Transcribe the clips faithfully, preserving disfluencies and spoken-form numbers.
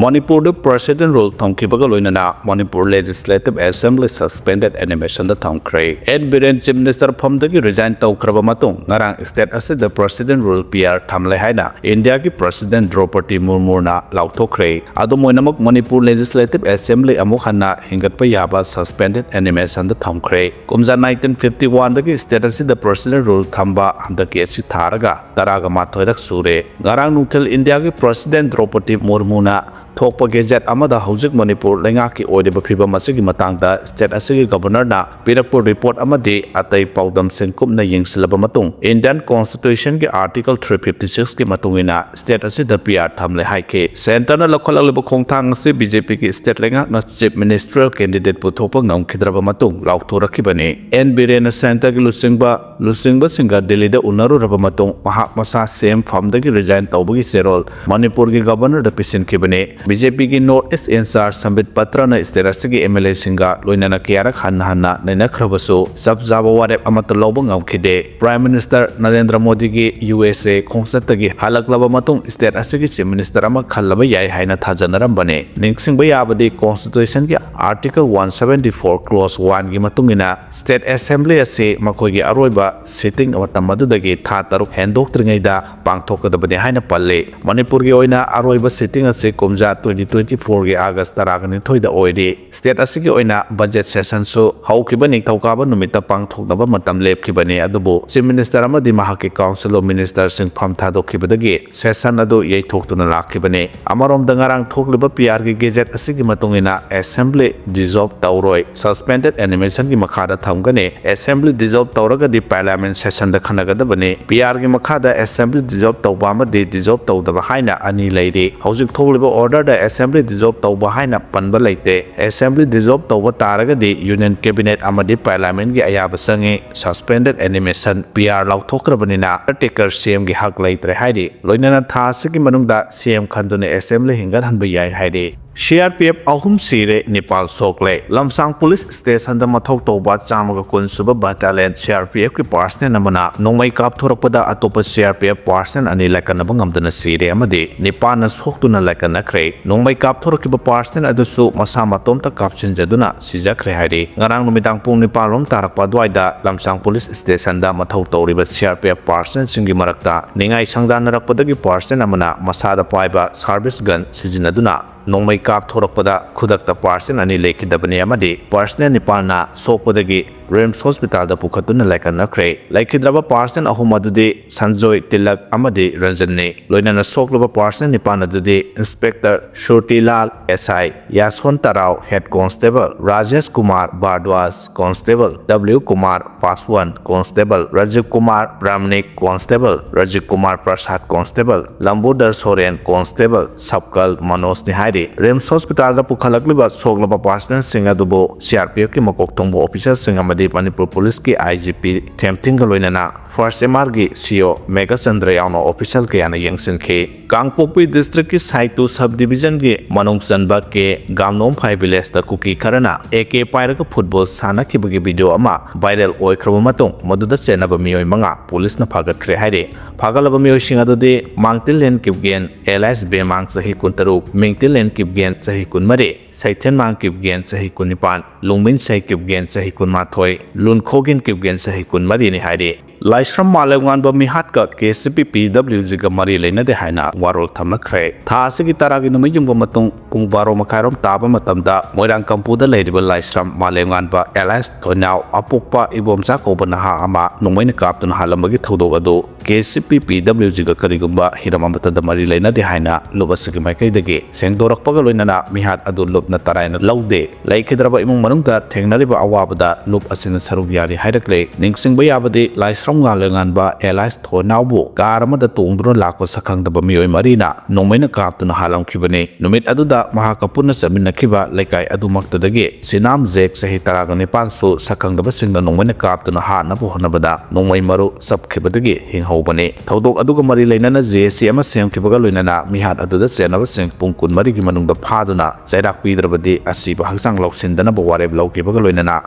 ꯃꯅꯤꯄꯨꯔꯗ President Rule ꯊꯝꯈꯤꯕꯒ ꯂꯣꯏꯅꯅ Manipur Legislative Assembly Suspended Animationꯗ ꯊꯝꯈ꯭ꯔꯦ꯫ ꯑꯦꯟ ꯕꯤꯔꯦꯟ Chief Minister ꯐꯝꯗꯒꯤ resign ꯇꯧꯈ꯭ꯔꯕ ꯃꯇꯨꯡ ꯉꯔꯥꯡ state ꯑꯁꯤꯗ President Rule P R ꯊꯝꯂꯦ ꯍꯥꯏꯅ ꯏꯟꯗꯤꯌꯥꯒꯤ President ꯗ꯭ꯔꯧꯄꯗꯤ ꯃꯨꯔꯃꯨꯅ ꯂꯥꯎꯊꯣꯛꯈ꯭ꯔꯦ꯫ ꯑꯗꯨꯝ ꯑꯣꯏꯅꯃꯛ ꯃꯅꯤꯄꯨꯔ Legislative Assembly ꯑꯃꯨꯛ ꯍꯟꯅ ꯍꯤꯡꯒꯠꯄ ꯌꯥꯕ Suspended Animationꯗ ꯊꯝꯈ꯭ꯔꯦ꯫ ꯀꯨꯝꯖꯥ nineteen fifty oneꯗꯒꯤ state ꯑꯁꯤꯗ President Rule ꯊꯝꯕ ꯍꯟꯗꯛꯀꯤ ꯑꯁꯤ ꯊꯥꯔꯒ ꯇꯔꯥꯒ ꯃꯥꯊꯣꯏꯔꯛ ꯁꯨꯔꯦ꯫ ꯉꯔꯥꯡ ꯅꯨꯡꯊꯤꯜ ꯏꯟꯗꯤꯌꯥꯒꯤ President ꯗ꯭ꯔꯧꯄꯗꯤ ꯃꯨꯔꯃꯨꯅ ꯊꯣꯛꯄ gazette ꯑꯃꯗ ꯍꯧꯖꯤꯛ ꯃꯅꯤꯄꯨꯔ ꯂꯩꯉꯥꯛꯀꯤ ꯑꯣꯏꯔꯤꯕ ꯐꯤꯕꯝ ꯑꯁꯤꯒꯤ ꯃꯇꯥꯡꯗ state ꯑꯁꯤꯒꯤ Governorꯅ ꯄꯤꯔꯛꯄ report ꯑꯃꯗꯤ ꯑꯇꯩ ꯄꯥꯎꯗꯝꯁꯤꯡ ꯀꯨꯞꯅ ꯌꯦꯡꯁꯤꯜꯂꯕ ꯃꯇꯨꯡ Indian Constitutionꯒꯤ Article three fifty sixꯀꯤ ꯃꯇꯨꯡ ꯏꯟꯅ state ꯑꯁꯤꯗ P R ꯊꯝꯂꯦ ꯍꯥꯏꯈꯤ꯫ Centreꯅ ꯂꯧꯈꯠꯂꯛꯂꯤꯕ ꯈꯣꯡꯊꯥꯡ ꯑꯁꯤ BJPꯒꯤ state ꯂꯩꯉꯥꯛꯅ Chief Ministerial candidate ꯄꯨꯊꯣꯛꯄ ꯉꯝꯈꯤꯗ꯭ꯔꯕ ꯃꯇꯨꯡ ꯂꯥꯎꯊꯣꯔꯛꯈꯤꯕꯅꯤ꯫ ꯑꯦꯟ ꯕꯤꯔꯦꯟꯅ Centreꯒꯤ ꯂꯨꯆꯤꯡꯕ ꯂꯨꯆꯤꯡꯕꯁꯤꯡꯒ ꯗꯤꯜꯂꯤꯗ ꯎꯅꯔꯨꯔꯕ ꯃꯇꯨꯡ ꯃꯍꯥꯛ ꯃꯁꯥ C M ꯐꯝꯗꯒꯤ resign ꯇꯧꯕꯒꯤ ꯆꯦꯔꯣꯜ ꯃꯅꯤꯄꯨꯔꯒꯤ Governorꯗ ꯄꯤꯁꯤꯟꯈꯤꯕꯅꯤ꯫ BJPꯒꯤ North East in-charge ꯁꯝꯕꯤꯠ ꯄꯇ꯭ꯔꯅ state ꯑꯁꯤꯒꯤ MLAꯁꯤꯡꯒ ꯂꯣꯏꯅꯅ ꯀꯌꯥꯔꯛ ꯍꯟꯅ ꯍꯟꯅ ꯅꯩꯅꯈ꯭ꯔꯕꯁꯨ ꯆꯞ ꯆꯥꯕ ꯋꯥꯔꯦꯞ ꯑꯃꯠꯇ ꯂꯧꯕ ꯉꯝꯈꯤꯗꯦ꯫ Prime Minister ꯅꯔꯦꯟꯗ꯭ꯔ ꯃꯣꯗꯤꯒꯤ U S A ꯈꯣꯡꯆꯠꯇꯒꯤ ꯍꯜꯂꯛꯂꯕ ꯃꯇꯨꯡ state ꯑꯁꯤꯒꯤ Chief Minister ꯑꯃ ꯈꯜꯂꯕ ꯌꯥꯏ ꯍꯥꯏꯅ ꯊꯥꯖꯅꯔꯝꯕꯅꯤ꯫ ꯅꯤꯡꯁꯤꯡꯕ ꯌꯥꯕꯗꯤ Constitutionꯒꯤ Article one seventy four clause oneꯒꯤ ꯃꯇꯨꯡ ꯏꯟꯅ state assembly ꯑꯁꯤ ꯃꯈꯣꯏꯒꯤ ꯑꯔꯣꯏꯕ sitting ꯃꯇꯝ ꯑꯗꯨꯗꯒꯤ ꯊꯥ ꯇꯔꯨꯛ ꯍꯦꯟꯗꯣꯛꯇ꯭ꯔꯤꯉꯩꯗ ꯄꯥꯡꯊꯣꯛꯀꯗꯕꯅꯤ ꯍꯥꯏꯅ ꯄꯜꯂꯤ꯫ ꯃꯅꯤꯄꯨꯔꯒꯤ ꯑꯣꯏꯅ ꯑꯔꯣꯏꯕ sitting ꯑꯁꯤ ꯀꯨꯝꯖꯥ twenty twenty fourꯒꯤ August ꯇꯔꯥꯒ ꯅꯤꯊꯣꯏꯗ ꯑꯣꯏꯔꯤ꯫ State ꯑꯁꯤꯒꯤ ꯑꯣꯏꯅ budget sessionꯁꯨ ꯍꯧꯈꯤꯕ ꯅꯤꯡꯊꯧꯀꯥꯕ ꯅꯨꯃꯤꯠꯇ ꯄꯥꯡꯊꯣꯛꯅꯕ ꯃꯇꯝ ꯂꯦꯞꯈꯤꯕꯅꯤ, ꯑꯗꯨꯕꯨ Chief Minister ꯑꯃꯗꯤ ꯃꯍꯥꯛꯀꯤ Council of Ministerꯁꯤꯡ ꯐꯝ ꯊꯥꯗꯣꯛꯈꯤꯕꯗꯒꯤ session ꯑꯗꯨ ꯌꯩꯊꯣꯛꯇꯨꯅ ꯂꯥꯛꯈꯤꯕꯅꯤ꯫ ꯑꯃꯔꯣꯝꯗ ꯉꯔꯥꯡ ꯊꯣꯛꯂꯤꯕ P Rꯒꯤ gazette ꯑꯁꯤꯒꯤ ꯃꯇꯨꯡ ꯏꯟꯅ assembly dissolve ꯇꯧꯔꯣꯏ꯫ Suspended animationꯒꯤ ꯃꯈꯥꯗ ꯊꯝꯒꯅꯤ꯫ Assembly dissolve ꯇꯧꯔꯒꯗꯤ parliament sessionꯗ ꯈꯟꯅꯒꯗꯕꯅꯤ꯫ P Rꯒꯤ ꯃꯈꯥꯗ assembly dissolve ꯇꯧꯕ ꯑꯃꯗꯤ dissolve ꯇꯧꯗꯕ ꯍꯥꯏꯅ ꯑꯅꯤ ꯂꯩꯔꯤ꯫ ꯍꯧꯖꯤꯛ ꯊꯣꯛꯂꯤꯕ orderꯗ assembly dissolve ꯇꯧꯕ ꯍꯥꯏꯅ ꯄꯟꯕ ꯂꯩꯇꯦ꯫ Assembly dissolve ꯇꯧꯕ ꯇꯥꯔꯒꯗꯤ union cabinet ꯑꯃꯗꯤ parliamentꯀꯤ ꯑꯌꯥꯕ ꯆꯪꯏ꯫ Suspended animation P R ꯂꯥꯎꯊꯣꯛꯈ꯭ꯔꯕꯅꯤꯅ caretaker C Mꯒꯤ ꯍꯛ ꯂꯩꯇ꯭ꯔꯦ ꯍꯥꯏꯔꯤ꯫ ꯂꯣꯏꯅꯅ ꯊꯥ ꯑꯁꯤꯒꯤ ꯃꯅꯨꯡꯗ C M ꯈꯟꯗꯨꯅ assembly ꯍꯤꯡꯒꯠꯍꯟꯕ ꯌꯥꯏ ꯍꯥꯏꯔꯤ꯫ ꯁꯤ ꯑꯥꯔ ꯄꯤ ꯑꯦꯐ ꯑꯍꯨꯝ ꯁꯤꯔꯦ, ꯅꯤꯄꯥꯜ ꯁꯣꯛꯂꯦ꯫ ꯂꯝꯁꯥꯡ ꯄꯨꯂꯤꯁ ꯁ꯭ꯇꯦꯁꯟꯗ ꯃꯊꯧ ꯇꯧꯕ ꯆꯥꯝꯃꯒ ꯀꯨꯟ ꯁꯨꯕ battalion C R P ꯑꯦꯐꯀꯤ personal ꯑꯃꯅ ꯅꯣꯡꯃꯩ ꯀꯥꯞꯊꯣꯔꯛꯄꯗ ꯑꯇꯣꯞꯄ C R P F personal ꯑꯅꯤ ꯂꯥꯏꯀꯠꯅꯕ ꯉꯝꯗꯅ ꯁꯤꯔꯦ ꯑꯃꯗꯤ ꯅꯤꯄꯥꯟꯅ ꯁꯣꯛꯇꯨꯅ ꯂꯥꯏꯀꯠꯅꯈ꯭ꯔꯦ꯫ ꯅꯣꯡꯃꯩ ꯀꯥꯞꯊꯣꯔꯛꯈꯤꯕ ꯄꯥꯔꯁꯅꯦꯜ ꯑꯗꯨꯁꯨ ꯃꯁꯥ ꯃꯇꯣꯝꯇ ꯀꯥꯞꯁꯤꯟꯖꯗꯨꯅ ꯁꯤꯖꯈ꯭ꯔꯦ ꯍꯥꯏꯔꯤ꯫ ꯉꯔꯥꯡ ꯅꯨꯃꯤꯗꯥꯡ ꯄꯨꯡ ꯅꯤꯄꯥꯟ ꯔꯣꯝ ꯇꯥꯔꯛꯄ ꯑꯗꯨꯋꯥꯏꯗ ꯂꯝꯁꯥꯡ ꯄꯨꯂꯤꯁ ꯁ꯭ꯇꯦꯁꯟꯗ ꯃꯊꯧ ꯇꯧꯔꯤꯕ ꯁꯤ ꯑꯥꯔ ꯄꯤ ꯑꯦꯐ ꯄꯥꯔꯁꯅꯦꯜꯁꯤꯡꯒꯤ ꯃꯔꯛꯇ ꯅꯤꯡꯉꯥꯏ ꯁꯪꯗꯥꯟꯅꯔꯛꯄꯗꯒꯤ ꯄꯥꯔꯁꯅꯦꯜ ꯑꯃꯅ ꯃꯁꯥꯗ ꯄꯥꯏꯕ ꯁꯥꯔꯚꯤꯁ ꯒꯟ ꯁꯤꯖꯤꯟꯅꯗꯨꯅ ꯅꯣꯡꯃꯩ ꯀꯥꯞꯊꯣꯔꯛꯄꯗ ꯈꯨꯗꯛꯇ ꯄꯥꯔꯁꯅꯦꯜ ꯑꯅꯤ ꯂꯩꯈꯤꯗꯕꯅꯤ ꯑꯃꯗꯤ ꯄꯥꯔꯁꯅꯦꯜ ꯅꯤꯄꯥꯟꯅ ꯁꯣꯛꯄꯗꯒꯤ ꯔꯤꯝꯁ ꯍꯣꯁꯄꯤꯇꯥꯜꯗ ꯄꯨꯈꯠꯇꯨꯅ ꯂꯥꯏꯀꯠꯅꯈ꯭ꯔꯦ꯫ ꯂꯩꯈꯤꯗ꯭ꯔꯕ ꯄꯥꯔꯁꯅꯦꯜ ꯑꯍꯨꯝ ꯑꯗꯨꯗꯤ ꯁꯟꯖꯣꯏ ꯇꯤꯂꯛ ꯑꯃꯗꯤ ꯔꯟꯖꯟꯅꯤ꯫ ꯂꯣꯏꯅꯅ ꯁꯣꯛꯂꯕ ꯄꯥꯔꯁꯅꯦꯜ ꯅꯤꯄꯥꯟ ꯑꯗꯨꯗꯤ inspector Surtilal, S I Yashon Tarao, head constable Rajesh Kumar Bhardwaj, constable W Kumar Paswan, constable Rajib Kumar Pramanik, constable Rajib Kumar Prasad, constable Lambodar Soren, constable Sabkal ꯃꯅꯣꯖꯅꯤ ꯍꯥꯏꯔꯤ꯫ ꯔꯤꯝꯁ ꯍꯣꯁꯄꯤꯇꯥꯜꯗ ꯄꯨꯈꯠꯂꯛꯂꯤꯕ ꯁꯣꯛꯂꯕ ꯄꯥꯔꯁꯅꯦꯜꯁꯤꯡ ꯑꯗꯨꯕꯨ ꯁꯤ ꯑꯥꯔ ꯄꯤ ꯑꯦꯐꯀꯤ ꯃꯀꯣꯛ ꯊꯣꯡꯕ ꯑꯣꯐꯤꯁꯥꯔꯁꯤꯡ ꯑꯃꯗꯤ ꯃꯅꯤꯄꯨꯔ ꯄꯨꯂꯤꯁꯀꯤ ꯑꯥꯏ ꯖꯤ ꯄꯤ ꯊꯦꯝꯊꯤꯡꯒ ꯂꯣꯏꯅꯅ ꯐꯥꯔꯁ ꯑꯦꯝ ꯑꯥꯔꯒꯤ ꯁꯤ ꯏ ꯑꯣ ꯃꯦꯘꯆꯟꯗ꯭ꯔ ꯌꯥꯎꯅ ꯑꯣꯐꯤꯁꯤꯌꯦꯜ ꯀꯌꯥꯅ ꯌꯦꯡꯁꯤꯟꯈꯤ꯫ ꯀꯥꯡꯄꯣꯛꯄꯤ ꯗꯤꯁꯇ꯭ꯔꯤꯛꯀꯤ ꯁꯥꯏꯇꯨ ꯁꯕ ꯗꯤꯕꯤꯖꯟꯒꯤ ꯃꯅꯨꯡ ꯆꯟꯕ ꯀꯦ ꯒꯥꯝꯅꯣꯝꯐꯥꯏ ꯚꯤꯂꯦꯖꯇ ꯀꯨꯀꯤ ꯈꯔꯅ ꯑꯦ ꯀꯦ ꯄꯥꯏꯔꯒ ꯐꯨꯠꯕꯣꯜ ꯁꯥꯟꯅꯈꯤꯕꯒꯤ ꯚꯤꯗꯤꯑꯣ ꯑꯃ ꯚꯥꯏꯔꯦꯜ ꯑꯣꯏꯈ꯭ꯔꯕ ꯃꯇꯨꯡ ꯃꯗꯨꯗ ꯆꯦꯟꯅꯕ ꯃꯤꯑꯣꯏ ꯃꯉꯥ ꯄꯨꯂꯤꯁꯅ ꯐꯥꯒꯠꯈ꯭ꯔꯦ ꯍꯥꯏꯔꯤ꯫ ꯐꯥꯒꯠꯂꯕ ꯃꯤꯑꯣꯏꯁꯤꯡ ꯑꯗꯨꯗꯤ ꯃꯥꯡꯇꯤꯂꯦꯟ ꯀꯤꯞꯒꯦꯟ ꯑꯦꯂꯥꯏꯁ ꯕꯦꯃꯥꯡ ꯆꯍꯤ ꯀꯨꯟꯇꯔꯨꯛ, ꯃꯤꯡꯇꯤꯂꯦꯟ ꯀꯤꯞꯒꯦꯟ ꯆꯍꯤ ꯀꯨꯟꯃꯔꯤ, ꯁꯩꯊꯦꯟꯃꯥꯡ ꯀꯤꯞꯒꯦꯟ ꯆꯍꯤ ꯀꯨꯟꯅꯤꯄꯥꯟ, ꯂꯨꯡꯃꯤꯟꯁꯩ ꯀꯤꯞꯒꯦꯟ ꯆꯍꯤ ꯀꯨꯟꯃꯥꯊꯣꯏ, ꯂꯨꯟꯈꯣꯒꯤꯟ ꯀꯤꯞꯒꯦꯟ ꯆꯍꯤ ꯀꯨꯟꯃꯔꯤꯅꯤ ꯍꯥꯏꯔꯤ꯫ ꯂꯥꯏꯁ꯭ꯔꯝ ꯃꯥꯂꯦꯝꯉꯥꯟꯕ ꯃꯤꯍꯥꯠꯀ ꯀꯦ ꯁꯤ ꯄꯤ ꯄꯤ ꯗꯕ꯭ꯂꯤꯎ ꯖꯤꯒ ꯃꯔꯤ ꯂꯩꯅꯗꯦ ꯍꯥꯏꯅ ꯋꯥꯔꯣꯜ ꯊꯝꯂꯛꯈ꯭ꯔꯦ꯫ ꯊꯥ ꯑꯁꯤꯒꯤ ꯇꯔꯥꯒꯤ ꯅꯨꯃꯤꯠ ꯌꯨꯡꯕ ꯃꯇꯨꯡ ꯄꯨꯡ ꯕꯥꯔꯣ ꯃꯈꯥꯏꯔꯣꯝ ꯇꯥꯕ ꯃꯇꯝꯗ ꯃꯣꯏꯔꯥꯡ ꯀꯝꯄꯨꯗ ꯂꯩꯔꯤꯕ ꯂꯥꯏꯁ꯭ꯔꯝ ꯃꯥꯂꯦꯝꯉꯥꯟꯕ ꯑꯦꯂꯥꯏꯁ ꯊꯣꯏꯅꯥꯎ ꯑꯄꯣꯛꯄ ꯏꯕꯣꯝꯆꯥ ꯀꯧꯕ ꯅꯍꯥ ꯑꯃ ꯅꯣꯡꯃꯩꯅ ꯀꯥꯞꯇꯨꯅ ꯍꯥꯠꯂꯝꯕꯒꯤ ꯊꯧꯗꯣꯛ ꯑꯗꯨ ꯀꯦ ꯁꯤ ꯄꯤ ꯄꯤ ꯗꯕ꯭ꯂꯤꯎ ꯖꯤꯒ ꯀꯔꯤꯒꯨꯝꯕ ꯍꯤꯔꯝ ꯑꯃꯠꯇꯗ ꯃꯔꯤ ꯂꯩꯅꯗꯦ ꯍꯥꯏꯅ ꯂꯨꯞ ꯑꯁꯤꯒꯤ ꯃꯥꯏꯀꯩꯗꯒꯤ ꯁꯦꯡꯗꯣꯔꯛꯄꯒ ꯂꯣꯏꯅꯅ ꯃꯤꯍꯥꯠ ꯑꯗꯨ ꯂꯨꯞꯅ ꯇꯔꯥꯏꯅ ꯂꯧꯗꯦ꯫ ꯂꯩꯈꯤꯗ꯭ꯔꯕ ꯏꯃꯨꯡ ꯃꯅꯨꯡꯗ ꯊꯦꯡꯅꯔꯤꯕ ꯑꯋꯥꯕꯗ ꯂꯨꯞ ꯑꯁꯤꯅ ꯁꯔꯨꯛ ꯌꯥꯔꯤ ꯍꯥꯏꯔꯛꯂꯦ꯫ ꯅꯤꯡꯁꯤꯡꯕ ꯌꯥꯕꯗꯤ ꯂꯥꯏꯁ꯭ꯔꯝ ꯉꯥꯂꯦꯉꯥꯟꯕ ꯑꯦꯂꯥꯏꯁ ꯊꯣꯏꯅꯥꯎꯕꯨ ꯀꯥꯔ ꯑꯃꯗ ꯇꯣꯡꯗꯨꯅ ꯂꯥꯛꯄ ꯁꯛꯈꯪꯗꯕ ꯃꯤꯑꯣꯏ ꯃꯔꯤꯅ ꯅꯣꯡꯃꯩꯅ ꯀꯥꯞꯇꯨꯅ ꯍꯥꯠꯂꯝꯈꯤꯕꯅꯤ꯫ ꯅꯨꯃꯤꯠ ꯑꯗꯨꯗ ꯃꯍꯥꯛꯀ ꯄꯨꯟꯅ ꯆꯠꯃꯤꯟꯅꯈꯤꯕ ꯂꯩꯀꯥꯏ ꯑꯗꯨꯃꯛꯇꯗꯒꯤ ꯁꯤꯅꯥꯝ ꯖꯦꯛ ꯆꯍꯤ ꯇꯔꯥꯒ ꯅꯤꯄꯥꯟꯁꯨ ꯁꯛꯈꯪꯗꯕꯁꯤꯡꯅ ꯅꯣꯡꯃꯩꯅ ꯀꯥꯞꯇꯨꯅ ꯍꯥꯠꯅꯕ ꯍꯣꯠꯅꯕꯗ ꯅꯣꯡꯃꯩ ꯃꯔꯨ ꯆꯞꯈꯤꯕꯗꯒꯤ ꯍꯤꯡ ꯍꯧꯕꯅꯤ꯫ ꯊꯧꯗꯣꯛ ꯑꯗꯨꯒ ꯃꯔꯤ ꯂꯩꯅꯅ ꯖꯦ ꯑꯦꯁ ꯁꯤ ꯑꯃ ꯁꯦꯝꯈꯤꯕꯒ ꯂꯣꯏꯅꯅ ꯃꯤꯍꯥꯠ ꯑꯗꯨꯗ ꯆꯦꯟꯅꯕꯁꯤꯡ ꯄꯨꯡ ꯀꯨꯟꯃꯔꯤꯒꯤ ꯃꯅꯨꯡꯗ ꯐꯥꯗꯨꯅ ꯆꯩꯔꯥꯛ ꯄꯤꯗ꯭ꯔꯕꯗꯤ ꯑꯁꯤꯕ ꯍꯛꯆꯥꯡ ꯂꯧꯁꯤꯟꯗꯅꯕ ꯋꯥꯔꯦꯞ ꯂꯧꯈꯤꯕꯒ ꯂꯣꯏꯅꯅ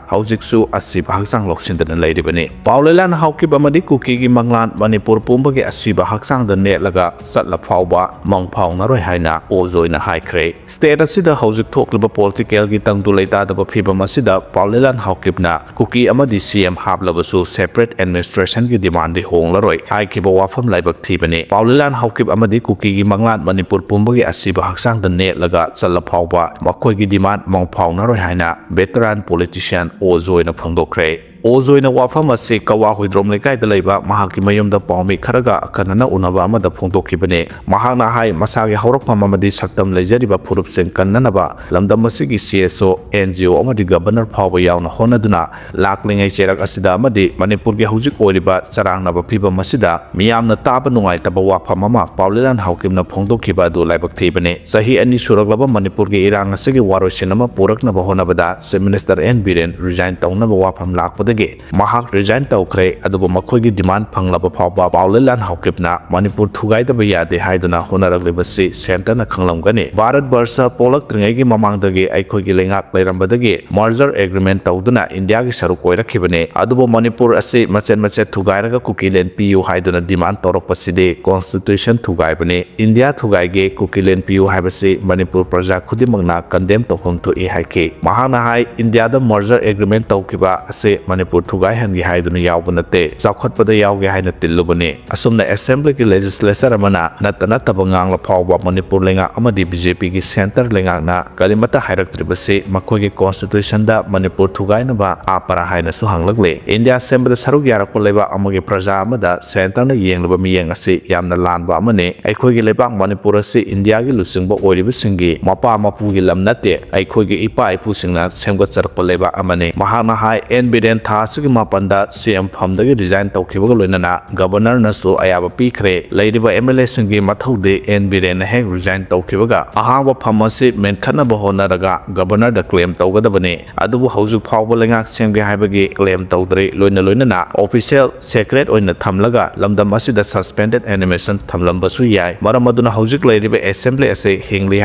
ꯍꯧꯖꯤꯛꯁꯨ ꯑꯁꯤꯕ ꯍꯛꯆꯥꯡ ꯂꯧꯁꯤꯟꯗꯅ ꯂꯩꯔꯤꯕꯅꯤ꯫ ꯄꯥꯎꯂꯦꯂꯥꯟ ꯍꯥꯎꯀꯤꯞ ꯑꯃꯗꯤ ꯀꯨꯀꯤꯒꯤ ꯃꯪꯂꯥꯟ ꯃꯅꯤꯄꯨꯔ ꯄꯨꯝꯕꯒꯤ ꯑꯁꯤꯕ ꯍꯛꯆꯥꯡꯗ ꯅꯦꯠꯂꯒ ꯆꯠꯂ ꯐꯥꯎꯕ ꯃꯪ ꯐꯥꯎꯅꯔꯣꯏ ꯍꯥꯏꯅ ꯑꯣꯖꯣꯏꯅ ꯍꯥꯏꯈ꯭ꯔꯦ꯫ ꯁ꯭ꯇꯦꯠ ꯑꯁꯤꯗ ꯍꯧꯖꯤꯛ ꯊꯣꯛꯂꯤꯕ ꯄꯣꯂꯤꯇꯤꯀꯦꯜꯒꯤ ꯇꯪꯗꯨ ꯂꯩꯇꯥꯗꯕ ꯐꯤꯕꯝ ꯑꯁꯤꯗ ꯄꯥꯎꯂꯦꯂꯥꯟ ꯍꯥꯎꯀꯤꯞꯅ ꯀꯨꯀꯤ ꯑꯃꯗꯤ ꯁꯤ ꯑꯦꯝ ꯍꯥꯞꯂꯕꯁꯨ ꯁꯦꯄꯔꯦꯠ ꯑꯦꯗꯃꯤꯅꯤꯁꯇ꯭ꯔꯦꯁꯟꯒꯤ ꯗꯤꯃꯥꯟꯗꯤ ꯍꯣꯡꯂꯔꯣꯏ ꯍꯥꯏꯈꯤꯕ ꯋꯥꯐꯝ ꯂꯥꯏꯕꯛ ꯊꯤꯕꯅꯤ꯫ ꯄꯥꯎꯂꯦꯂꯥꯟ ꯍꯥꯎꯀꯤꯞ ꯑꯃꯗꯤ ꯀꯨꯀꯤꯒꯤ ꯃꯪꯂꯥꯟ ꯃꯅꯤꯄꯨꯔ ꯄꯨꯝꯕꯒꯤ ꯑꯁꯤꯕ ꯍꯛꯆꯥꯡꯗ ꯅꯦꯠꯂꯒ ꯆꯠꯂ ꯐꯥꯎꯕ ꯃꯈꯣꯏꯒꯤ ꯗꯤꯃꯥꯟ ꯃꯪ ꯐꯥꯎꯅꯔꯣꯏ ꯍꯥꯏꯅ ꯚꯦꯇꯔꯥꯟ ꯄꯣꯂꯤꯇꯤꯁꯤꯌꯥꯟ ꯑꯣꯖꯣꯏꯅ ꯐꯣꯡꯗꯣꯛꯈ꯭ꯔꯦ꯫ ꯑꯣꯖꯣꯏꯅ ꯋꯥꯐꯝ ꯑꯁꯤ ꯀꯋꯥ ꯍꯨꯏꯗ꯭ꯔꯣꯝ ꯂꯩꯀꯥꯏꯗ ꯂꯩꯕ ꯃꯍꯥꯛꯀꯤ ꯃꯌꯨꯝꯗ ꯄꯥꯎꯃꯤ ꯈꯔꯒ ꯑꯈꯟꯅꯅ ꯎꯅꯕ ꯑꯃꯗ ꯐꯣꯡꯗꯣꯛꯈꯤꯕꯅꯤ꯫ ꯃꯍꯥꯛꯅ ꯍꯥꯏ, ꯃꯁꯥꯒꯤ ꯍꯧꯔꯛꯐꯝ ꯑꯃꯗꯤ ꯁꯛꯇꯝ ꯂꯩꯖꯔꯤꯕ ꯐꯨꯔꯨꯞꯁꯤꯡ ꯀꯟꯅꯅꯕ ꯂꯝꯗꯝ ꯑꯁꯤꯒꯤ ꯁꯤ ꯑꯦꯁ ꯑꯣ, ꯑꯦꯟ ꯖꯤ ꯑꯣ ꯑꯃꯗꯤ ꯒꯕꯔꯅꯔ ꯐꯥꯎꯕ ꯌꯥꯎꯅ ꯍꯣꯠꯅꯗꯨꯅ ꯂꯥꯛꯂꯤꯉꯩ ꯆꯩꯔꯛ ꯑꯁꯤꯗ ꯑꯃꯗꯤ ꯃꯅꯤꯄꯨꯔꯒꯤ ꯍꯧꯖꯤꯛ ꯑꯣꯏꯔꯤꯕ ꯆꯔꯥꯡꯅꯕ ꯐꯤꯕꯝ ꯑꯁꯤꯗ ꯃꯤꯌꯥꯝꯅ ꯇꯥꯕ ꯅꯨꯡꯉꯥꯏꯇꯕ ꯋꯥꯐꯝ ꯑꯃ ꯄꯥꯎꯂꯦꯂꯥꯟ ꯍꯥꯎꯀꯤꯞꯅ ꯐꯣꯡꯗꯣꯛꯈꯤꯕ ꯑꯗꯨ ꯂꯥꯏꯕꯛ ꯊꯤꯕꯅꯤ꯫ ꯆꯍꯤ ꯑꯅꯤ ꯁꯨꯔꯛꯂꯕ ꯃꯅꯤꯄꯨꯔꯒꯤ ꯏꯔꯥꯡ ꯑꯁꯤꯒꯤ ꯋꯥꯔꯣꯏꯁꯤꯟ ꯑꯃ ꯄꯨꯔꯛꯅꯕ ꯍꯣꯠꯅꯕꯗ chief minister N Biren resign ꯇꯧꯅꯕ ꯋꯥꯐꯝ ꯂꯥꯛꯄꯗꯒꯤ ꯃꯍꯥꯛ ꯔꯤꯖꯥꯏꯟ ꯇꯧꯈ꯭ꯔꯦ, ꯑꯗꯨꯕꯨ ꯃꯈꯣꯏꯒꯤ ꯗꯤꯃꯥꯟ ꯐꯪꯂꯕ ꯐꯥꯎꯕ ꯄꯥꯎꯂꯦꯂꯥꯟ ꯍꯥꯎꯀꯤꯞꯅ ꯃꯅꯤꯄꯨꯔ ꯊꯨꯒꯥꯏꯗꯕ ꯌꯥꯗꯦ ꯍꯥꯏꯗꯨꯅ ꯍꯣꯠꯅꯔꯛꯂꯤꯕꯁꯤ ꯁꯦꯟꯇꯔꯅ ꯈꯪꯂꯝꯒꯅꯤ꯫ ꯚꯥꯔꯠ ꯕꯔꯁ ꯄꯣꯛꯂꯛꯇ꯭ꯔꯤꯉꯩꯒꯤ ꯃꯃꯥꯡꯗꯒꯤ ꯑꯩꯈꯣꯏꯒꯤ ꯂꯩꯉꯥꯛ ꯂꯩꯔꯝꯕꯗꯒꯤ ꯃꯔꯖꯔ ꯑꯦꯒ꯭ꯔꯤꯃꯦꯟ ꯇꯧꯗꯨꯅ ꯏꯟꯗꯤꯌꯥꯒꯤ ꯁꯔꯨꯛ ꯑꯣꯏꯔꯛꯈꯤꯕꯅꯤ, ꯑꯗꯨꯕꯨ ꯃꯅꯤꯄꯨꯔ ꯑꯁꯤ ꯃꯆꯦꯠ ꯃꯆꯦꯠ ꯊꯨꯒꯥꯏꯔꯒ ꯀꯨꯀꯤꯂꯦꯟ ꯄꯤꯌꯨ ꯍꯥꯏꯗꯨꯅ ꯗꯤꯃꯥꯟ ꯇꯧꯔꯛꯄꯁꯤꯗꯤ ꯀꯣꯟꯁꯇꯤꯇ꯭ꯌꯨꯁꯟ ꯊꯨꯒꯥꯏꯕꯅꯤ꯫ ꯏꯟꯗꯤꯌꯥ ꯊꯨꯒꯥꯏꯒꯦ, ꯀꯨꯀꯤꯂꯦꯟ ꯄꯤꯌꯨ ꯍꯥꯏꯕꯁꯤ ꯃꯅꯤꯄꯨꯔ ꯄ꯭ꯔꯖꯥ ꯈꯨꯗꯤꯡꯃꯛꯅ ꯀꯟꯗꯦꯝ ꯇꯧꯐꯝ ꯊꯣꯛꯏ ꯍꯥꯏꯈꯤ꯫ ꯃꯍꯥꯛꯅ ꯍꯥꯏ, ꯏꯟꯗꯤꯌꯥꯗ ꯃꯔꯖꯔ ꯑꯦꯒ꯭ꯔꯤꯃꯦꯟ ꯇꯧꯈꯤꯕ ꯑꯁꯤ ꯃꯅꯤꯄꯨꯔ ꯊꯨꯒꯥꯏꯍꯟꯒꯦ ꯍꯥꯏꯗꯨꯅ ꯌꯥꯎꯕ ꯅꯠꯇꯦ, ꯆꯥꯎꯈꯠꯄꯗ ꯌꯥꯎꯒꯦ ꯍꯥꯏꯅ ꯇꯤꯜꯂꯨꯕꯅꯤ꯫ ꯑꯁꯨꯝꯅ ꯑꯦꯁꯦꯝꯕ꯭ꯂꯤꯒꯤ ꯂꯦꯖꯤꯁꯂꯦꯆꯔ ꯑꯃꯅ ꯅꯠꯇ ꯅꯠꯇꯕ ꯉꯥꯡꯂ ꯐꯥꯎꯕ ꯃꯅꯤꯄꯨꯔ ꯂꯩꯉꯥꯛ ꯑꯃꯗꯤ ꯕꯤ ꯖꯦ ꯄꯤꯒꯤ ꯁꯦꯟꯇꯔ ꯂꯩꯉꯥꯛꯅ ꯀꯔꯤꯃꯠꯇ ꯍꯥꯏꯔꯛꯇ꯭ꯔꯤꯕꯁꯤ ꯃꯈꯣꯏꯒꯤ ꯀꯣꯟꯁꯇꯤꯇ꯭ꯌꯨꯁꯟꯗ ꯃꯅꯤꯄꯨꯔ ꯊꯨꯒꯥꯏꯅꯕ ꯑꯥꯄꯔꯥ ꯍꯥꯏꯅꯁꯨ ꯍꯪꯂꯛꯂꯦ꯫ ꯏꯟꯗꯤꯌꯥ ꯁꯦꯝꯕꯗ ꯁꯔꯨꯛ ꯌꯥꯔꯛꯄ ꯂꯩꯕꯥꯛ ꯑꯃꯒꯤ ꯄ꯭ꯔꯖꯥ ꯑꯃꯗ ꯁꯦꯟꯇꯔꯅ ꯌꯦꯡꯂꯤꯕ ꯃꯤꯠꯌꯦꯡ ꯑꯁꯤ ꯌꯥꯝꯅ ꯂꯥꯟꯕ ꯑꯃꯅꯤ꯫ ꯑꯩꯈꯣꯏꯒꯤ ꯂꯩꯕꯥꯛ ꯃꯅꯤꯄꯨꯔ ꯑꯁꯤ ꯏꯟꯗꯤꯌꯥꯒꯤ ꯂꯨꯆꯤꯡꯕ ꯑꯣꯏꯔꯤꯕꯁꯤꯡꯒꯤ ꯃꯄꯥ ꯃꯄꯨꯒꯤ ꯂꯝ ꯅꯠꯇꯦ, ꯑꯩꯈꯣꯏꯒꯤ ꯏꯄꯥ ꯏꯄꯨꯁꯤꯡꯅ ꯁꯦꯝꯒꯠꯆꯔꯛꯄ ꯂꯩꯕꯥꯛ ꯑꯃꯅꯤ꯫ ꯃꯍꯥꯛꯅ ꯍꯥꯏ, ꯑꯦꯟ ꯕꯤꯔꯦꯟ ꯊꯥ ꯑꯁꯤꯒꯤ ꯃꯥꯄꯟꯗ ꯁꯤ ꯑꯦꯝ ꯐꯝꯗꯒꯤ ꯔꯤꯖꯥꯏꯟ ꯇꯧꯈꯤꯕꯒ ꯂꯣꯏꯅꯅ ꯒꯕꯔꯅꯔꯅꯁꯨ ꯑꯌꯥꯕ ꯄꯤꯈ꯭ꯔꯦ꯫ ꯂꯩꯔꯤꯕ ꯑꯦꯝ ꯑꯦꯜ ꯑꯦꯁꯤꯡꯒꯤ ꯃꯊꯧꯗꯤ ꯑꯦꯟ ꯕꯤꯔꯦꯟꯅ ꯍꯦꯛ ꯔꯤꯖꯥꯏꯟ ꯇꯧꯈꯤꯕꯒ ꯑꯍꯥꯡꯕ ꯐꯝ ꯑꯁꯤ ꯃꯦꯟꯈꯠꯅꯕ ꯍꯣꯠꯅꯔꯒ ꯒꯕꯔꯅꯔꯗ ꯀ꯭ꯂꯦꯝ ꯇꯧꯒꯗꯕꯅꯤ꯫ ꯑꯗꯨꯕꯨ ꯍꯧꯖꯤꯛ ꯐꯥꯎꯕ ꯂꯩꯉꯥꯛ ꯁꯦꯝꯒꯦ ꯍꯥꯏꯕꯒꯤ ꯀ꯭ꯂꯦꯝ ꯇꯧꯗ꯭ꯔꯤ꯫ ꯂꯣꯏꯅ ꯂꯣꯏꯅꯅ ꯑꯣꯐꯤꯁꯤꯌꯦꯜ ꯁꯦꯀ꯭ꯔꯦꯠ ꯑꯣꯏꯅ ꯊꯝꯂꯒ ꯂꯝꯗꯝ ꯑꯁꯤꯗ ꯁꯁꯄꯦꯟꯗꯦꯗ ꯑꯦꯅꯤꯃꯦꯁꯟ ꯊꯝꯂꯝꯕꯁꯨ ꯌꯥꯏ꯫ ꯃꯔꯝ ꯑꯗꯨꯅ ꯍꯧꯖꯤꯛ ꯂꯩꯔꯤꯕ ꯑꯦꯁꯦꯝꯕ꯭ꯂꯤ ꯑꯁꯤ ꯍꯤꯡꯂꯤ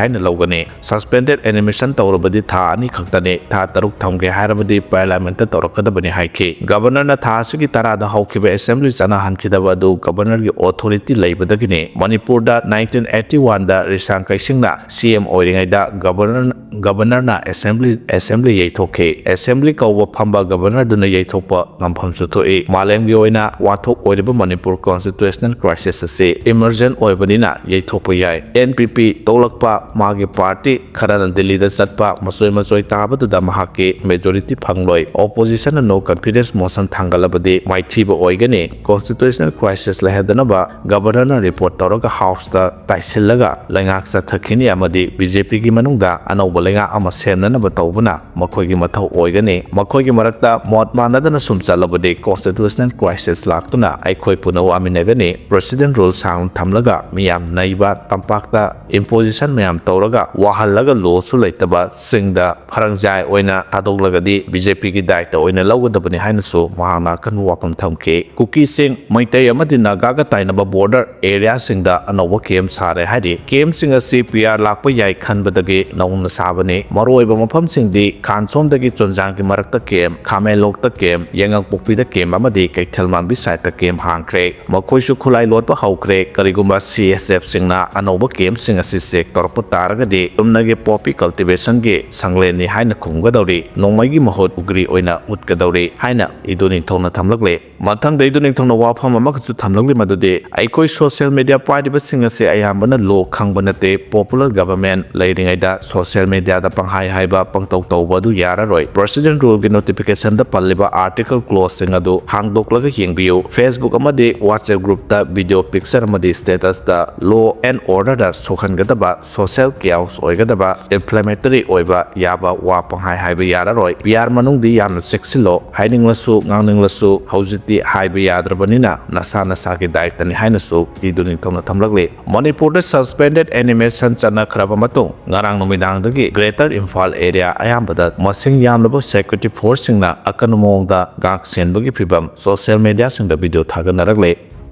ꯍꯥꯏꯅ ꯂꯧꯒꯅꯤ꯫ ꯁꯁꯄꯦꯟꯗꯦꯗ ꯑꯦꯅꯤꯃꯦꯁꯟ ꯇꯧꯔꯕꯗꯤ ꯊꯥ ꯑꯅꯤ ꯈꯛꯇꯅꯤ꯫ ꯊꯥ ꯇꯔꯨꯛ ꯊꯝꯒꯦ ꯍꯥꯏꯔꯕꯗꯤ ꯄꯥꯔꯂꯤꯌꯥꯃꯦꯟꯠꯇ ꯇꯧꯔꯛꯀꯗꯕꯅꯤ ꯍꯥꯏꯈꯤ꯫ ꯒꯕꯔꯅꯔꯅ ꯊꯥ ꯑꯁꯤꯒꯤ ꯇꯔꯥꯗ ꯍꯧꯈꯤꯕ ꯑꯦꯁꯦꯝꯕ꯭ꯂꯤ ꯆꯠꯅꯍꯟꯈꯤꯗꯕ ꯑꯗꯨ ꯒꯕꯔꯅꯔꯒꯤ ꯑꯣꯊꯣꯔꯤꯇꯤ ꯂꯩꯕꯗꯒꯤꯅꯤ꯫ ꯃꯅꯤꯄꯨꯔꯗ ꯅꯥꯏꯟꯇꯤꯟ ꯑꯩꯠꯇꯤ ꯋꯥꯟꯗ ꯔꯤꯁꯥꯡ ꯀꯩꯁꯤꯡꯅ ꯁꯤ ꯑꯦꯝ ꯑꯣꯏꯔꯤꯉꯩꯗ ꯒꯕꯔꯅꯔ ꯒꯕꯔꯅꯔꯅ ꯑꯦꯁꯦꯝꯕ꯭ꯂꯤ ꯑꯦꯁꯦꯝꯕ꯭ꯂꯤ ꯌꯩꯊꯣꯛꯈꯤ꯫ ꯑꯦꯁꯦꯝꯕ꯭ꯂꯤ ꯀꯧꯕ ꯐꯝꯕ ꯒꯕꯔꯅꯔꯗꯨꯅ ꯌꯩꯊꯣꯛꯄ ꯉꯝꯐꯝꯁꯨ ꯊꯣꯛꯏ꯫ ꯃꯥꯂꯦꯝꯒꯤ ꯑꯣꯏꯅ ꯋꯥꯊꯣꯛ ꯑꯣꯏꯔꯤꯕ ꯃꯅꯤꯄꯨꯔ ꯀꯣꯟꯁꯇꯤꯇ꯭ꯌꯨꯁꯅꯦꯜ ꯀ꯭ꯔꯥꯏꯁꯤꯁ ꯑꯁꯤ ꯏꯃꯔꯖꯦꯟ ꯑꯣꯏꯕꯅꯤꯅ ꯌꯩꯊꯣꯛꯄ ꯌꯥꯏ꯫ ꯑꯦꯟ ꯄꯤ ꯄꯤ ꯇꯣꯛꯂꯛꯄ, ꯃꯥꯒꯤ ꯄꯥꯔꯇꯤ ꯈꯔꯅ ꯗꯤꯜꯂꯤꯗ ꯆꯠꯄ, ꯃꯆꯣꯏ ꯃꯆꯣꯏ ꯇꯥꯕꯗꯨꯗ ꯃꯍꯥꯛꯀꯤ ꯃꯦꯖꯣꯔꯤꯇꯤ ꯐꯪꯂꯣꯏ꯫ ꯑꯣꯄꯣꯖꯤꯁꯟꯅ ꯅꯣ ꯀꯟꯐꯤꯗꯦꯟꯁ ꯃꯣꯁꯟ ꯊꯥꯡꯒꯠꯂꯕꯗꯤ ꯃꯥꯏꯊꯤꯕ ꯑꯣꯏꯒꯅꯤ꯫ ꯀꯣꯟꯁꯇꯤꯇ꯭ꯌꯨꯁꯅꯦꯜ ꯀ꯭ꯔꯥꯏꯁꯤꯁ ꯂꯩꯍꯟꯗꯅꯕ ꯒꯕꯔꯅꯔꯅ ꯔꯤꯄꯣꯔꯠ ꯇꯧꯔꯒ ꯍꯥꯎꯁꯇ ꯇꯥꯏꯁꯤꯜꯂꯒ ꯂꯩꯉꯥꯛ ꯆꯠꯊꯈꯤꯅꯤ ꯑꯃꯗꯤ ꯕꯤ ꯖꯦ ꯄꯤꯒꯤ ꯃꯅꯨꯡꯗ ꯑꯅꯧꯕ ꯂꯩꯉꯥꯛ ꯑꯃ ꯁꯦꯝꯅꯅꯕ ꯇꯧꯕꯅ ꯃꯈꯣꯏꯒꯤ ꯃꯊꯧ ꯑꯣꯏꯒꯅꯤ꯫ ꯃꯈꯣꯏꯒꯤ ꯃꯔꯛꯇ ꯃꯣꯠ ꯃꯥꯟꯅꯗꯅ ꯁꯨꯝ ꯆꯠꯂꯕꯗꯤ ꯀꯣꯟꯁꯇꯤꯇ꯭ꯌꯨꯁꯅꯦꯜ ꯀ꯭ꯔꯥꯏꯁꯤꯁ ꯂꯥꯛꯇꯨꯅ ꯑꯩꯈꯣꯏ ꯄꯨꯟꯅ ꯋꯥꯃꯤꯟꯅꯒꯅꯤ꯫ ꯄ꯭ꯔꯦꯁꯤꯗꯦꯟ ꯔꯨꯜ ꯁꯥꯡꯅ ꯊꯝꯂꯒ ꯃꯤꯌꯥꯝ ꯅꯩꯕ, ꯇꯝꯄꯥꯛꯇ ꯏꯝꯄꯣꯖꯤꯁꯟ ꯃꯌꯥꯝ ꯇꯧꯔꯒ ꯋꯥꯍꯜꯂꯒ ꯂꯣꯁꯨ ꯂꯩꯇꯕ ꯁꯤꯡꯗ ꯐꯔꯪꯖꯥꯏ ꯑꯣꯏꯅ ꯊꯥꯗꯣꯛꯂꯒꯗꯤ ꯕꯤ ꯖꯦ ꯄꯤꯒꯤ ꯗꯥꯏꯇ ꯑꯣꯏꯅ ꯂꯧꯒꯗꯕꯅꯤ ꯍꯥꯏꯅꯁꯨ ꯃꯍꯥꯛꯅ ꯑꯀꯟꯕ ꯋꯥꯐꯝ ꯊꯝꯈꯤ꯫ ꯀꯨꯀꯤꯁꯤꯡ, ꯃꯩꯇꯩ ꯑꯃꯗꯤ ꯅꯥꯒꯥꯒ ꯇꯥꯏꯅꯕ ꯕꯣꯔꯗꯔ ꯑꯦꯔꯤꯌꯥꯁꯤꯡꯗ ꯑꯅꯧꯕ ꯀꯦꯝ ꯁꯥꯔꯦ ꯍꯥꯏꯔꯤ꯫ ꯀꯦꯝꯁꯤꯡ ꯑꯁꯤ ꯄꯤ ꯑꯥꯔ ꯂꯥꯛꯄ ꯌꯥꯏ ꯈꯟꯕꯗꯒꯤ ꯅꯧꯅ ꯁꯥꯕꯅꯤ꯫ ꯃꯔꯨꯑꯣꯏꯕ ꯃꯐꯝꯁꯤꯡꯗꯤ ꯈꯥꯟꯁꯣꯝꯗꯒꯤ ꯆꯣꯟꯖꯥꯡꯒꯤ ꯃꯔꯛꯇ ꯀꯦꯝ, ꯈꯥꯃꯦꯟꯂꯣꯛꯇ ꯀꯦꯝ, ꯌꯦꯉꯥꯡꯄꯣꯛꯄꯤꯗ ꯀꯦꯝ ꯑꯃꯗꯤ ꯀꯩꯊꯦꯜ ꯃꯥꯟꯕꯤ ꯁꯥꯏꯠꯇ ꯀꯦꯝ ꯍꯥꯡꯈ꯭ꯔꯦ꯫ ꯃꯈꯣꯏꯁꯨ ꯈꯨꯠꯂꯥꯏ ꯂꯣꯠꯄ ꯍꯧꯈ꯭ꯔꯦ꯫ ꯀꯔꯤꯒꯨꯝꯕ ꯁꯤ ꯑꯦꯁ ꯑꯦꯐꯁꯤꯡꯅ ꯑꯅꯧꯕ ꯀꯦꯝꯁꯤꯡ ꯑꯁꯤ ꯆꯦꯛ ꯇꯧꯔꯛꯄ ꯇꯥꯔꯒꯗꯤ ꯆꯨꯝꯅꯒꯤ ꯄꯣꯄꯤ ꯀꯜꯇꯤꯚꯦꯁꯟꯒꯤ ꯁꯪꯂꯦꯟꯅꯤ ꯍꯥꯏꯅ ꯈꯨꯝꯒꯗꯧꯔꯤ꯫ ꯅꯣꯡꯃꯩꯒꯤ ꯃꯍꯨꯠ ꯎꯒ꯭ꯔꯤ ꯑꯣꯏꯅ ꯎꯠꯀꯗꯧꯔꯤ ꯍꯥꯏꯅ ꯏꯗꯨ ꯅꯤꯡꯊꯧꯅ ꯊꯝꯂꯛꯂꯦ꯫ ꯃꯊꯪꯗ ꯏꯗꯨ ꯅꯤꯡꯊꯧꯅ ꯋꯥꯐꯝ ꯑꯃꯈꯛꯁꯨ ꯊꯝꯂꯛꯂꯤ, ꯃꯗꯨꯗꯤ ꯑꯩꯈꯣꯏ ꯁꯣꯁꯤꯌꯦꯜ ꯃꯦꯗꯤꯌꯥ ꯄꯥꯏꯔꯤꯕꯁꯤꯡ ꯑꯁꯤ ꯑꯌꯥꯝꯕꯅ ꯂꯣ ꯈꯪꯕ ꯅꯠꯇꯦ꯫ ꯄꯣꯄꯨꯂꯔ ꯒꯚꯔꯟꯃꯦꯟꯠ ꯂꯩꯔꯤꯉꯩꯗ ꯁꯣꯁꯤꯌꯦꯜ ꯃꯦꯗꯤꯌꯥꯗ ꯄꯪꯍꯥꯏ ꯍꯥꯏꯕ, ꯄꯪꯇꯧ ꯇꯧꯕ ꯑꯗꯨ ꯌꯥꯔꯔꯣꯏ꯫ ꯄ꯭ꯔꯦꯁꯤꯗꯦꯟ ꯔꯨꯜꯒꯤ ꯅꯣꯇꯤꯐꯤꯀꯦꯁꯟꯗ ꯄꯜꯂꯤꯕ ꯑꯥꯔꯇꯤꯀꯜ ꯀ꯭ꯂꯣꯖꯁꯤꯡ ꯑꯗꯨ ꯍꯥꯡꯗꯣꯛꯂꯒ ꯌꯦꯡꯕꯤꯌꯨ꯫ ꯐꯦꯁꯕꯨꯛ ꯑꯃꯗꯤ ꯋꯥꯆꯦꯞ ꯒ꯭ꯔꯨꯞꯇ ꯚꯤꯗꯤꯑꯣ, ꯄꯤꯛꯆꯔ ꯑꯃꯗꯤ ꯁ꯭ꯇꯦꯇꯁꯇ ꯂꯣ ꯑꯦꯟ ꯑꯣꯔꯗꯔꯗ ꯁꯣꯛꯍꯟꯒꯗꯕ, ꯁꯣꯁꯤꯌꯦꯜ ꯀꯦꯑꯣꯁ ꯑꯣꯏꯒꯗꯕ, ꯏꯟꯐ꯭ꯂꯦꯃꯦꯇꯔꯤ ꯑꯣꯏꯕ ꯌꯥꯕ ꯋꯥ ꯄꯪꯍꯥꯏ ꯍꯥꯏꯕ ꯌꯥꯔꯔꯣꯏ꯫ ꯄꯤ ꯑꯥꯔ ꯃꯅꯨꯡꯗꯤ ꯌꯥꯝꯅ ꯆꯦꯛꯁꯤꯜꯂꯣ꯫ ꯍꯥꯏꯅꯤꯡꯂꯁꯨ ꯉꯥꯡꯅꯤꯡꯂꯁꯨ ꯍꯧꯖꯤꯛꯇꯤ ꯍꯥꯏꯕ ꯌꯥꯗ꯭ꯔꯕꯅꯤꯅ ꯅꯁꯥ ꯅꯁꯥꯒꯤ ꯗꯥꯏꯇꯅꯤ ꯍꯥꯏꯅꯁꯨ ꯏꯗꯨ ꯅꯤꯡꯊꯧꯅ ꯊꯝꯂꯛꯂꯤ꯫ ꯃꯅꯤꯄꯨꯔꯗ suspended animation ꯆꯠꯅꯈ꯭ꯔꯕ ꯃꯇꯨꯡ ꯉꯔꯥꯡ ꯅꯨꯃꯤꯗꯥꯡꯗꯒꯤ Greater Imphal area ꯑꯌꯥꯝꯕꯗ ꯃꯁꯤꯡ ꯌꯥꯝꯂꯕ security forceꯁꯤꯡꯅ ꯑꯀꯟꯕ ꯃꯑꯣꯡꯗ ꯉꯥꯛ ꯁꯦꯟꯕꯒꯤ ꯐꯤꯚꯝ social mediaꯁꯤꯡꯗ video ꯊꯥꯒꯠꯅꯔꯛꯂꯦ꯫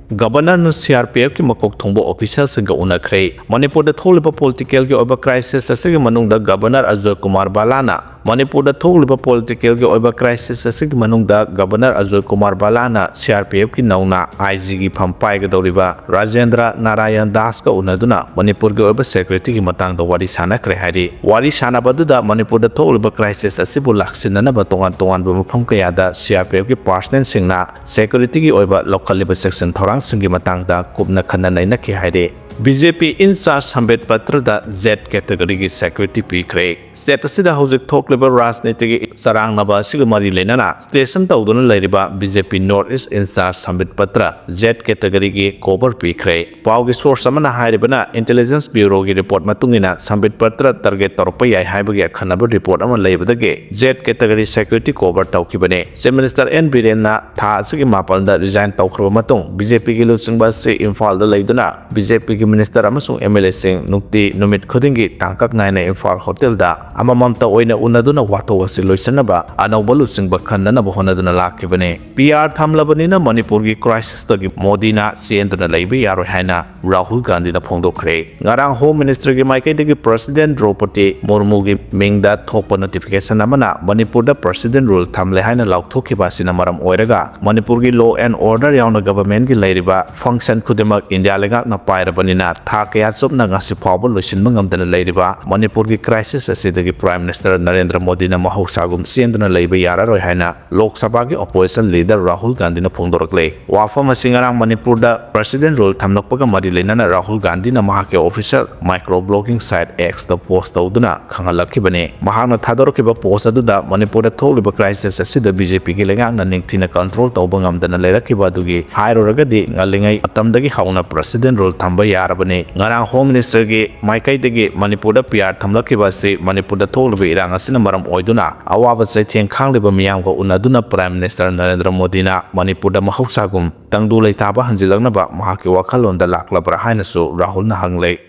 Governorꯅ CRPFꯀꯤ ꯃꯀꯣꯛ ꯊꯣꯡꯕ officialꯁꯤꯡꯒ ꯎꯅꯈ꯭ꯔꯦ꯫ ꯃꯅꯤꯄꯨꯔꯗ ꯊꯣꯛꯂꯤꯕ politicalꯒꯤ ꯑꯣꯏꯕ crisis ꯑꯁꯤꯒꯤ ꯃꯅꯨꯡꯗ Governor ꯑꯖꯣꯏ ꯀꯨꯃꯥꯔ ꯕꯂꯥꯅ ꯃꯅꯤꯄꯨꯔꯗ ꯊꯣꯛꯂꯤꯕ politicalꯒꯤ ꯑꯣꯏꯕ crisis ꯑꯁꯤꯒꯤ ꯃꯅꯨꯡꯗ Governor ꯑꯖꯣꯏ ꯀꯨꯃꯥꯔ ꯕꯂꯥꯅ CRPFꯀꯤ ꯅꯧꯅ IGꯒꯤ ꯐꯝ ꯄꯥꯏꯒꯗꯧꯔꯤꯕ ꯔꯥꯖꯦꯟꯗ꯭ꯔ ꯅꯥꯔꯥꯌꯟ ꯗꯥꯁꯀ ꯎꯅꯗꯨꯅ ꯃꯅꯤꯄꯨꯔꯒꯤ ꯑꯣꯏꯕ securityꯒꯤ ꯃꯇꯥꯡꯗ ꯋꯥꯔꯤ ꯁꯥꯟꯅꯈ꯭ꯔꯦ ꯍꯥꯏꯔꯤ꯫ ꯋꯥꯔꯤ ꯁꯥꯟꯅꯕꯗꯨꯗ ꯃꯅꯤꯄꯨꯔꯗ ꯊꯣꯛꯂꯤꯕ crisis ꯑꯁꯤꯕꯨ ꯂꯥꯛꯁꯤꯟꯅꯅꯕ ꯇꯣꯉꯥꯟ ꯇꯣꯉꯥꯟꯕ ꯃꯐꯝ ꯀꯌꯥꯗ CRPFꯀꯤ personnelꯁꯤꯡꯅ securityꯒꯤ ꯑꯣꯏꯕ ꯂꯧꯈꯠꯂꯤꯕ section ꯊꯧꯔꯥꯡꯁꯤꯡꯒꯤ ꯃꯇꯥꯡꯗ ꯀꯨꯞꯅ ꯈꯟꯅ ꯅꯩꯅꯈꯤ ꯍꯥꯏꯔꯤ꯫ BJP in charge ꯁꯝꯕꯤꯠ ꯄꯇ꯭ꯔꯗ Z categoryꯒꯤ security ꯄꯤꯈ꯭ꯔꯦ꯫ State ꯑꯁꯤꯗ ꯍꯧꯖꯤꯛ ꯊꯣꯛꯂꯤꯕ ꯔꯥꯖꯅꯤꯇꯤꯒꯤ ꯆꯔꯥꯡꯅꯕ ꯑꯁꯤꯒ ꯃꯔꯤ ꯂꯩꯅꯅ station ꯇꯧꯗꯨꯅ ꯂꯩꯔꯤꯕ BJP North East in charge ꯁꯝꯕꯤꯠ Patra Z categoryꯒꯤ cover ꯄꯤꯈ꯭ꯔꯦ꯫ ꯄꯥꯎꯒꯤ source ꯑꯃꯅ ꯍꯥꯏꯔꯤꯕꯅ, Intelligence Bureauꯒꯤ report ꯃꯇꯨꯡ ꯏꯟꯅ ꯁꯝꯕꯤꯠ ꯄꯇ꯭ꯔ target ꯇꯧꯔꯛꯄ ꯌꯥꯏ ꯍꯥꯏꯕꯒꯤ ꯑꯈꯟꯅꯕ report ꯑꯃ ꯂꯩꯕꯗꯒꯤ Z category security cover ꯇꯧꯈꯤꯕꯅꯤ꯫ Chief Minister N ꯕꯤꯔꯦꯟꯅ ꯊꯥ ꯑꯁꯤꯒꯤ ꯃꯥꯄꯜꯗ resign ꯇꯧꯈ꯭ꯔꯕ ꯃꯇꯨꯡ BJPꯒꯤ ꯂꯨꯆꯤꯡꯕ ꯑꯁꯤ ꯏꯝꯐꯥꯜꯗ ꯂꯩꯗꯨꯅ BJPꯒꯤ minister ꯑꯃꯁꯨꯡ MLAꯁꯤꯡ ꯅꯨꯡꯇꯤ ꯅꯨꯃꯤꯠ ꯈꯨꯗꯤꯡꯒꯤ ꯇꯥꯡꯀꯛ ꯅꯥꯏꯅ ꯏꯝꯐꯥꯜ hotelꯗ ꯑꯃꯃꯝꯇ ꯑꯣꯏꯅ ꯎꯅꯗꯨꯅ ꯋꯥꯊꯣꯛ ꯑꯁꯤ ꯂꯣꯏꯁꯤꯟꯅꯕ ꯑꯅꯧꯕ ꯂꯨꯆꯤꯡꯕ ꯈꯟꯅꯅꯕ ꯍꯣꯠꯅꯗꯨꯅ ꯂꯥꯛꯈꯤꯕꯅꯤ꯫ PR ꯊꯝꯂꯕꯅꯤꯅ ꯃꯅꯤꯄꯨꯔꯒꯤ crisisꯇꯒꯤ ꯃꯣꯗꯤꯅ ꯆꯦꯟꯗꯨꯅ ꯂꯩꯕ ꯌꯥꯔꯣꯏ ꯍꯥꯏꯅ ꯔꯥꯍꯨꯜ ꯒꯥꯟꯙꯤꯅ ꯐꯣꯡꯗꯣꯛꯈ꯭ꯔꯦ꯫ ꯉꯔꯥꯡ Home Ministryꯒꯤ ꯃꯥꯏꯀꯩꯗꯒꯤ President ꯗ꯭ꯔꯧꯄꯗꯤ ꯃꯨꯔꯃꯨꯒꯤ ꯃꯤꯡꯗ ꯊꯣꯛꯄ notification ꯑꯃꯅ ꯃꯅꯤꯄꯨꯔꯗ President Rule ꯊꯝꯂꯦ ꯍꯥꯏꯅ ꯂꯥꯎꯊꯣꯛꯈꯤꯕ ꯑꯁꯤꯅ ꯃꯔꯝ ꯑꯣꯏꯔꯒ ꯃꯅꯤꯄꯨꯔꯒꯤ law and order ꯌꯥꯎꯅ governmentꯒꯤ ꯂꯩꯔꯤꯕ function ꯈꯨꯗꯤꯡꯃꯛ ꯏꯟꯗꯤꯌꯥ ꯂꯩꯉꯥꯛꯅ ꯄꯥꯏꯔꯕꯅꯤꯅ ꯊꯥ ꯀꯌꯥ ꯆꯨꯞꯅ ꯉꯁꯤ ꯐꯥꯎꯕ ꯂꯣꯏꯁꯤꯟꯕ ꯉꯝꯗꯅ ꯂꯩꯔꯤꯕ ꯃꯅꯤꯄꯨꯔꯒꯤ crisis ꯑꯁꯤꯗꯒꯤ Prime Minister ꯅꯔꯦꯟꯗ꯭ꯔ ꯃꯣꯗꯤꯅ ꯃꯍꯧꯁꯥꯒꯨꯝ ꯆꯦꯟꯗꯨꯅ ꯂꯩꯕ ꯌꯥꯔꯔꯣꯏ ꯍꯥꯏꯅ ꯂꯣꯛ ꯁꯚꯥꯒꯤ opposition leader ꯔꯥꯍꯨꯜ ꯒꯥꯟꯙꯤꯅ ꯐꯣꯡꯗꯣꯔꯛꯂꯦ꯫ ꯋꯥꯐꯝ ꯑꯁꯤ ꯉꯔꯥꯡ ꯃꯅꯤꯄꯨꯔꯗ President Rule ꯊꯝꯂꯛꯄꯒ ꯃꯔꯤ ꯂꯩꯅꯅ ꯔꯥꯍꯨꯜ ꯒꯥꯟꯙꯤꯅ ꯃꯍꯥꯛꯀꯤ official micro blogging site Xꯇ post ꯇꯧꯗꯨꯅ ꯈꯪꯍꯜꯂꯛꯈꯤꯕꯅꯤ꯫ ꯃꯍꯥꯛꯅ ꯊꯥꯗꯣꯔꯛꯈꯤꯕ post ꯑꯗꯨꯗ ꯃꯅꯤꯄꯨꯔꯗ ꯊꯣꯛꯂꯤꯕ crisis ꯑꯁꯤꯗ BJPꯒꯤ ꯂꯩꯉꯥꯛꯅ ꯅꯤꯡꯊꯤꯅ control ꯇꯧꯕ ꯉꯝꯗꯅ ꯂꯩꯔꯛꯈꯤꯕ ꯑꯗꯨꯒꯤ ꯍꯥꯏꯔꯨꯔꯒꯗꯤ ꯉꯜꯂꯤꯉꯩ ꯃꯇꯝꯗꯒꯤ ꯍꯧꯅ President Rule ꯊꯝꯕ ꯌꯥꯏ꯫ ꯌꯥꯔꯕꯅꯤ꯫ ꯉꯔꯥꯡ Home Minister ꯒꯤ ꯃꯥꯏꯀꯩꯗꯒꯤ ꯃꯅꯤꯄꯨꯔꯗ P R ꯊꯝꯂꯛꯈꯤꯕ ꯑꯁꯤ ꯃꯅꯤꯄꯨꯔꯗ ꯊꯣꯛꯂꯤꯕ ꯏꯔꯥꯡ ꯑꯁꯤꯅ ꯃꯔꯝ ꯑꯣꯏꯗꯨꯅ ꯑꯋꯥꯕ ꯆꯩꯊꯦꯡ ꯈꯥꯡꯂꯤꯕ ꯃꯤꯌꯥꯝꯒ ꯎꯅꯗꯨꯅ Prime Minister ꯅꯔꯦꯟꯗ꯭ꯔ ꯃꯣꯗꯤꯅ ꯃꯅꯤꯄꯨꯔꯗ ꯃꯍꯧꯁꯥꯒꯨꯝ ꯇꯪꯗꯨ ꯂꯩꯇꯥꯕ ꯍꯟꯖꯤꯜꯂꯛꯅꯕ ꯃꯍꯥꯛꯀꯤ ꯋꯥꯈꯜꯂꯣꯟꯗ ꯂꯥꯛꯂꯕ꯭ꯔꯥ ꯍꯥꯏꯅꯁꯨ ꯔꯥꯍꯨꯜꯅ ꯍꯪꯂꯦ꯫